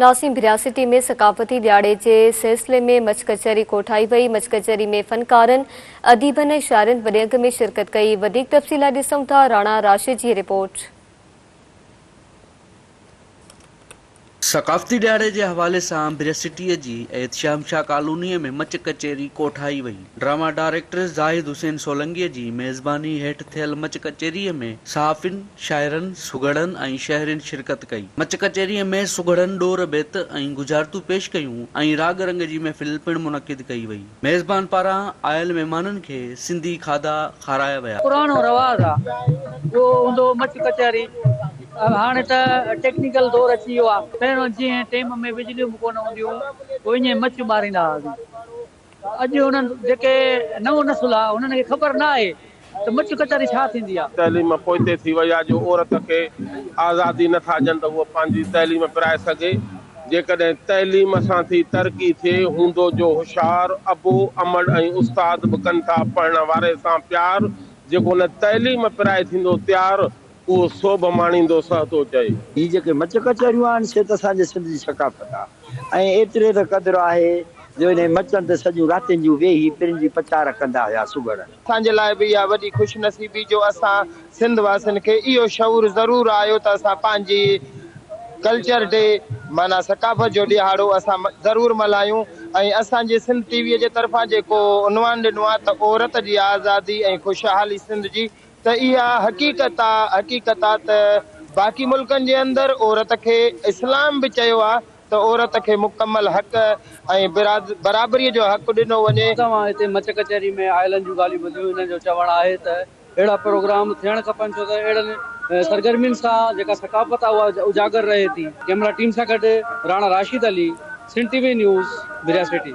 ناظرين ڀريا سٽي ۾ ثقافتي ڏهاڙي جي سلسلي ۾ مچ ڪچهري ڪوٺائي وئي، مچ ڪچهري ۾ فنڪارن، اديبن ۽ شاعرن وڏي انگ ۾ شرڪت ڪئي، وڌيڪ تفصيل لاء ڏسون ٿا راڻا راشد جي رپورٽ. ثقافتي ڏهاڙي جي حوالي سان ڀريا سٽيء جي احتشام شاهه ڪالونيء ۾ مچ ڪچهري ڪوٺائي وئي. ڊراما ڊائريڪٽر زاهد حسين سولنگيء جي ميزباني هيٺ ٿيل مچ ڪچهريء ۾ صحافين، شاعرن، سگهڙن ۽ شهرين شرڪت ڪئي. مچ ڪچهريء ۾ سگهڙن ڏور بيت ۽ ڳجهارتون پيش ڪيون ۽ راڳ رنگ جي محفل پڻ منعقد ڪئي وئي. ميزبان پاران آيل مهمانن کي سنڌي کاڌا کارايا ويا. پراڻو رواج آ اهو هوندو هو مچ ڪچهري هاڻي ته ٽيڪنيڪل دور اچي ويو آ پهريون جنهن ٽيم ۾ بجليون به ڪونه هونديون هيون پوء ائين مچ ٻاريندا هئاسين اڄ انهن جيڪي نئون نسل آ انهن کي خبر نه آهي ته مچ ڪچهري ڇا ٿيندي آ. تعليم پوئتي ٿي وئي آ جو عورت کي آزادي نه ٿا ڏين ته هوء پنهنجي تعليم پرائي سگهي جيڪڏهن تعليم سان ٿي ترقي ٿئي هوندو جو هوشيار ابو امڙ ۽ استاد به ڪن ٿا پڙهڻ واري سان پيار جيڪو نه تعليم پرائي ٿيندو تيار اهو سوڀ ماڻيندو سهتو چئي. هي جيڪي مچ ڪچهريون آهن سي ته اسان جي سنڌ جي ثقافت آهي ۽ ايتري ته قدر آهي جو انهي مچن تي سڄيون راتين جون ويهي پرين جي پچار ڪندا هيا سگهڙ. اسان جي لاء به اها وڏي خوش نصيبي جو اسان سنڌ واسين کي اهو شعور ضرور آيو ته اسان پنهنجي ڪلچر ڊي معنيٰ ثقافت جو ڏهاڙو اسان ضرور ملهايون ۽ اسان جي سنڌ ٽي وي جي طرفان جيڪو عنوان ڏنو آهي ته عورت جي آزادي ۽ خوشحالي سنڌ جي ته اها حقيقت آ حقيقت آ ته باقي ملڪن جي اندر عورت کي اسلام به چيو آ ته عورت کي مڪمل حق ۽ برابري جو حق ڏنو وڃي. توهان هتي مچ ڪچهري ۾ آيلن جون ڳالهيون ٻڌيون انهن جو چوڻ آهي ته اهڙا پروگرام ٿيڻ کپن ڇو ته اهڙن سرگرمين سان جيڪا ثقافت آهي اها اجاگر رهي ٿي. ڪئميرا ٽيم سان گڏ Rana Rashid Ali, Sindh T V news, Bhiria city.